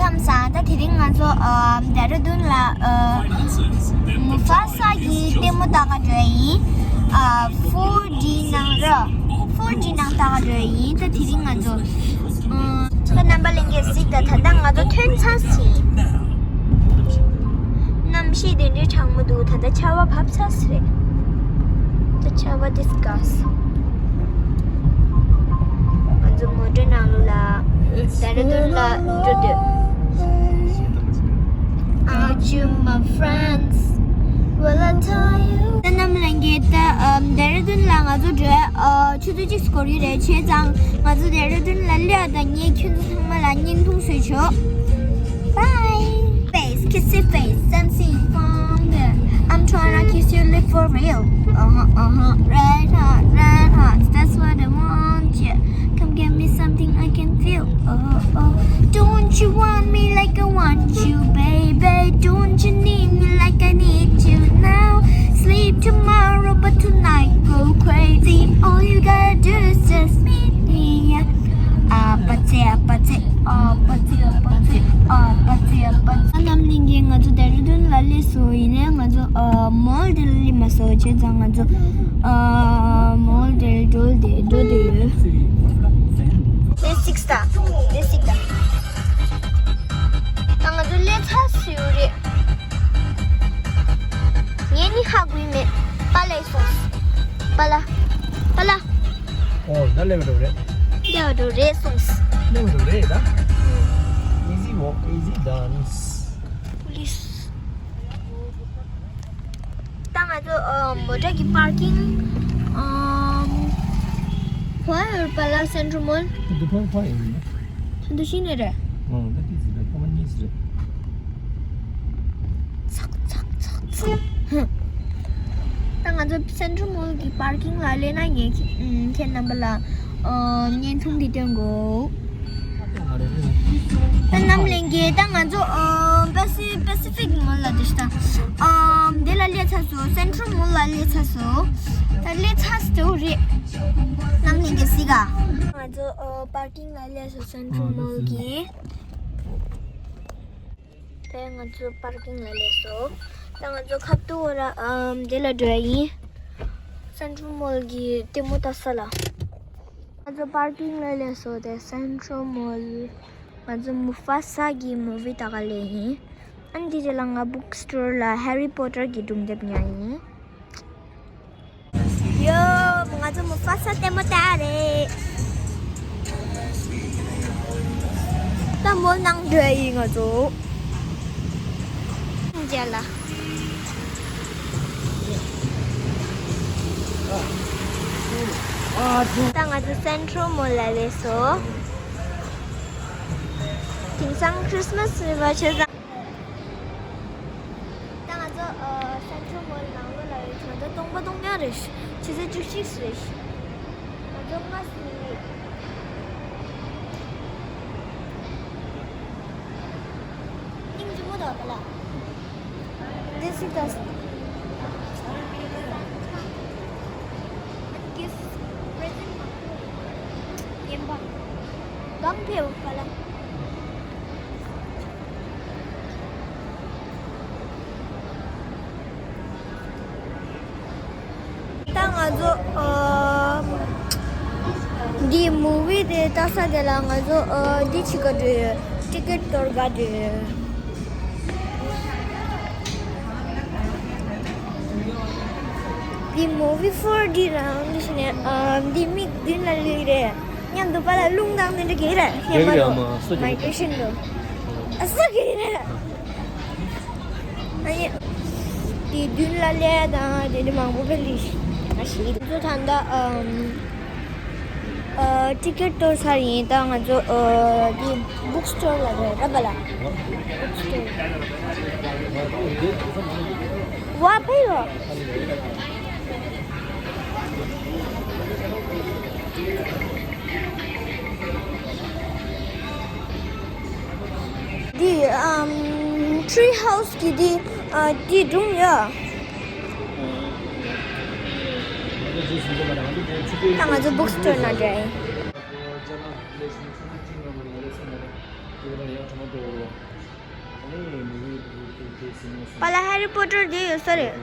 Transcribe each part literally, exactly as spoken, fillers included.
ཁམས་བཟང་། ད་དེ་རིང་ང་ཚོ་ཨ་ཌེ་ར་ཌུན་ལ་ཨ་མུ་ཕ་ས་གི་ལྟད་མོ་ལྟ་ག་འགྲོ་ཡ་ཡིན། ཨ་ཕོར་ཌི་ནང་ར། ཕོར་ཌི་ནང་ལྟ་ག་འགྲོ་ཡ་ཡིན། ད་དེ་རིང་ང་ཚོ་ཨ་ད་རྣམ་པ་ལྷན་རྒྱས་གཟིགས་དང་། ད་ལྟ་ང་ཚོ་ཐོན་ཚར་ཟིན། གནམ་གཤིས་དེ་འདྲའི་གྲང་མོ་འདུག། ད་ལྟ་ཆར་པ་བབས་ཚར་ཟིན་རེད། ད་ཆར་པ་དེ་འགགས་སོང་། ང་ཚོ་མོ་ཊའི་ནང་ལོགས་ལ་ཌེ་ར་ཌུན་ལ་འགྲོ་འདོད། Aren't you my friends? Well, I tell you. ད་རྣམ་པ་ལྷན་རྒྱས། ད་ཨམ་ཌེ་ར་ཌུན་ལ་ང་ཚོ་འགྲོ་ཨ་ཆུ་ཚོད་གཅིག་འགོར་གྱི་རེད། བྱས་ཙང་ང་ཚོ་ཌེ་ར་ཌུན་ལ་སླེབས་དང་ངས་ཁྱོད་ཚོ་ཚང་མ་ལ་བརྙན་ཐུང་བཟོས་ཆོག། Bye. Face, kissy face, I'm seeing from there. I'm tryna kiss your lip for real. Uh huh, uh huh, red hot, red hot. That's what I want, yeah. Come get me something I can feel. Oh, oh. Don't you want me like I want you, baby? Don't you need me like I need you now? Sleep tomorrow, but tonight go crazy. All you gotta do is just meet me, yeah. ཨ་པ་ཙི་ཨ་པ་ཙི་ཨ་པ་ཙི་ཨ་པ་ཙི་ཨ་པ་ཙི་ཨ་པ་ཙི། རྣམ་པ་ལྷན་རྒྱས། ང་ཚོ་ཌེ་ར་ཌུན་ལ་སླེབས་སོང་། ཡིན་ནའི་ང་ཚོ་ཨ་མོལ་དེ་ལ་སླེབས་མ་སོང་། བྱས་ཙང་ང་ཚོ་ཨ་མོལ་དེ་ལ་འགྲོ་དེ་འགྲོ་དེ་ཡོད། Day six ད། Day six ད། ད་ང་ཚོ་སླེབས་ཚར་ཟེར་རེད། ངས་ནི་ཧ་གོ་ཡི་མེད། པཱ་ལགས་སོང་། པཱ་ལགས། པཱ་ལགས། ཨོ་ད་སླེབས་འགྲོ་རེད། སླེབས་འགྲོ་རེད་སོང་། སླེབས་འགྲོ་རེད་ད། Easy walk, easy dance. Police. ད་ང་ཚོ་ཨ་མོ་ཊ་གི་པར་ཀིང་ཨམ་ཕ་ཡོད་པ་ལ། སེན་ཊྲལ་མོལ། འདི་ཕ་ཕ་ཡིན། ད་འདི་ཤི་ནས་རེད། ཨོ་ད་དེ་ཟིག་རེད། ཁོ་མ་གཉིས་ཟིག་རེད། ཚག་ཚག་ཚག་ཚག། ཧུ། ད་ང་ཚོ་སེན་ཊྲལ་མོལ་གི་པར་ཀིང་ལ་སླེབས་ན། ངས་ཁྱེད་ཁྱེད་རྣམ་པ་ལ་ཨ་བརྙན་ཐུང་འདི་སྟོན་དགོས། ད་རྣམ་པ་ལྷན་རྒྱས། ད་ང་ཚོ་ཨ་པེ་སི་པེ་སི་ཕིག་མོལ་ལ་འདི་ཤི་ད་ཨ་འདི་ལ་སླེབས་ཚར་སོང་། སེན་ཊྲལ་མོལ་ལ་སླེབས་ཚར་སོང་། ད་སླེབས་ཚར་སོང་རེད། རྣམ་པ་ལྷན་རྒྱས་གཟིགས་ག། ང་ཚོ་ཨ་པར་ཀིང་ལ་སླེབས་སོང་། སེན་ཊྲལ་མོལ་གི། དེ་ང་ཚོ་པར་ཀིང་ལ་སླེབས་སོང་། ད་ང་ཚོ་ཁ་ཐུག་ར་ཨམ་དེ་ལ་འགྲོ་ཡ་ཡིན། སེན་ཊྲལ་མོལ་གི་ལྟད་མོ་ལྟ་ས་ལ། ང་ཚོ་པར་ཀིང་ལ་སླེབས་སོང་། དེ་སེན་ཊྲལ་མོལ། ང་ཚོ་མུ་ཕ་ས་གི་མུ་བི་ལྟ་ག་སླེབས་ཡིན། ཨ་ནི་དེ་རྗེས་ལ་ང་བུག་སི་ཊོར་ལ་ཧེ་རི་པོ་ཊར་གི་སྒྲུང་དེབ་ཉོ་ཡ་ཡིན། ཡོ། ང་ཚོ་མུ་ཕ་ས་ལྟད་མོ་ལྟ་རེད། ད་མོལ་ནང་འགྲོ་ཡ་ཡིན་ང་ཚོ། མཇལ་ལ། ད་ང་ཚོ་སེན་ཊྲལ་མོལ་ལ་སླེབས་སོང་། དེང་སང་ཁྲིས་མས་རེད་པ། བྱས་ཙང་། ད་ང་ཚོ་ཨ་སེན་ཊྲལ་མོལ་ནང་ལོགས་ལ་ཡོད། ད་ལྟ་སྟོང་པ་སྟོང་རྐྱང་རེད། ཆུ་ཚོད་བཅུ་གཅིག་རེད། ང་ཚོ་སྔ་སེ་སྙིང་རྗེ་མོ་འདུག་པ་ལགས། This is the gift present. རྔན་པ་གང་ཕེབས་པ་ལགས། ད་ང་ཚོ་ཨ་འདི་མུ་བི་དེ་ལྟ་ས་དེ་ལ་ང་ཚོ་ཨ་འདི་བྱེད་ག་འགྲོ་ཡོད། ཊི་ཀེ་ཊི་གཏོར་ག་འགྲོ་ཡོད། འདི་མུ་བི་ཕོར་ཌི་རང་འདི་བྱས་ནས་ཨ་འདི་མིག་མདུན་ལ་ལུས་རེད། མཉམ་དུ་པཱ་ལགས་རླུང་ལྡང་ནས་འགྲོ་གི་རེད། ཧེ་མ་རེད། མའི་གེ་ཤན་འགྲོ། ཨ་སུ་གི་རེད། ཨ་ནི། དེ་མདུན་ལ་སླེབས་དང་དེ་འདྲ་མང་པོ་ཕེབས་ལི་ཤི། ང་ཤི། ང་ཚོ་ད་ལྟ་ཨམ། ཨ་ཊི་ཀེ་ཊི་གཏོར་ཚར་ཡིན། ད་ང་ཚོ་ཨ་དེ་བུག་སི་ཊོར་ལ་རེད་ར་པཱ་ལགས། བུག་སི་ཊོར། ཝ་ཕེ་ཡོ། འདི་ཨམ་ཊི་རི་ཧའུ་སི་གི་འདི་ཨ་འདི་སྒྲུང་ཡ། ད་ང་ཚོ་བུག་སི་ཊོར་ནང་འགྲོ་ཡིན། པཱ་ལགས་ཧེ་རི་པོ་ཊར་དེ་ཡོད་ས་རེད།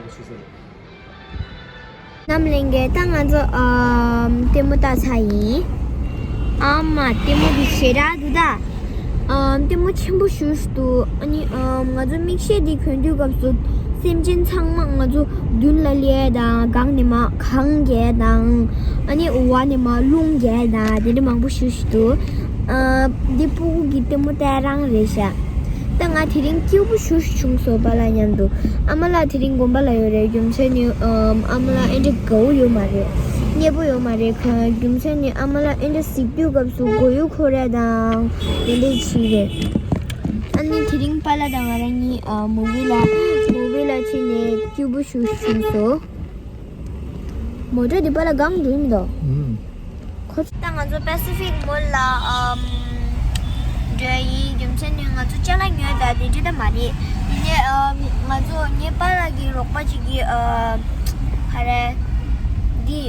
རྣམ་གླིང་གི་ད་ང་ཚོ་ཨམ་ལྟད་མོ་ལྟ་ཚར་ཡིན། ཨ་མ་ལྟད་མོ་འདི་ཞེ་དྲག་འདུག་ད། ཨམ་ལྟད་མོ་ཆེན་པོ་ཞེ་པོ་ཅིག་འདུག་ཨ་ནི་ཨམ་ང་ཚོ་མིག་ཤེལ་འདི་གྱོན་དུས་སྐབས་སུ་སེམས་ཅན་ཚང་མ་ང་ཚོ་མདུན་ལ་སླེབས་དང་སྒང་ནས་མར་གངས་རྒྱག་དང་ཨ་ནི་འོག་ནས་མར་རླུང་རྒྱག་དང་དེ་འདྲ་མང་པོ་ཞེ་པོ་ཅིག་འདུག་ཨ་འདི་སྤུ་གུ་གི་ལྟད་མོ་ལྟ་རང་རེད་ཤག་ད་ང་དེ་རིང་སྐྱིད་པོ་ཞེ་པོ་ཅིག་བྱུང་སོང་པཱ་ལགས་མཉམ་དུ། ཨ་མ་ལགས་དེ་རིང་དགོན་པ་ལ་ཡོད་རེད། རྒྱུ་མཚན་ནི་ཨམ་ཨ་མ་ལགས་ཨེ་འདྲ་དགའ་པོ་ཡོད་མ་རེད། མཉེས་པོ་ཡོད་མ་རེད། ག་རྒྱུ་མཚན་ནི་ཨ་མ་ལགས་ཨེ་འདྲ་གཟིགས་དུས་སྐབས་སུ་མགོ་ཡུ་འཁོར་རེད་དང་དེ་འདྲ་བྱས་རེད། ཨ་ནི་དེ་རིང་པཱ་ལགས་དང་ང་རང་གཉིས་ཨ་མུ་བི་ལ་མུ་བི་ལ་ཕྱིན་ནས་སྐྱིད་པོ་ཞེ་པོ་ཅིག་བྱུང་སོང་། མོ་ཊ་འདི་པཱ་ལགས་སྒང་འགྲོ་ཡིན་མི་འདུག་ཨུམ། ཁོ་ད་ང་ཚོ་པེ་སི་ཕིག་མོལ་ལ་ཨམ་འགྲོ་ཡིན། རྒྱུ་མཚན་ནི་ང་ཚོ་ཅ་ལག་ཉོས་ད་དེ་འདྲ་ད་མ་རེད། དེ་ནས་ཨམ་ང་ཚོ་ངའི་པཱ་ལགས་ཀྱི་རོགས་པ་ཅིག་གིས་ཨམ་ག་རེ་འདི་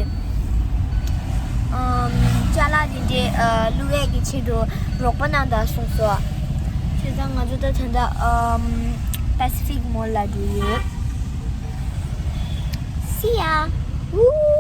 ཨམ་ཅ་ལག་དེ་འདྲ་ཨ་བླུག་ཡས་ཀྱི་ཆེད་དུ་རོགས་པ་གནང་དང་གསུངས་སོང་། བྱས་ཙང་ང་ཚོ་ད་ད་ལྟ་ཨམ་པེ་སི་ཕིག་མོལ་ལ་འགྲོ་ཡོད། See ya. Woo.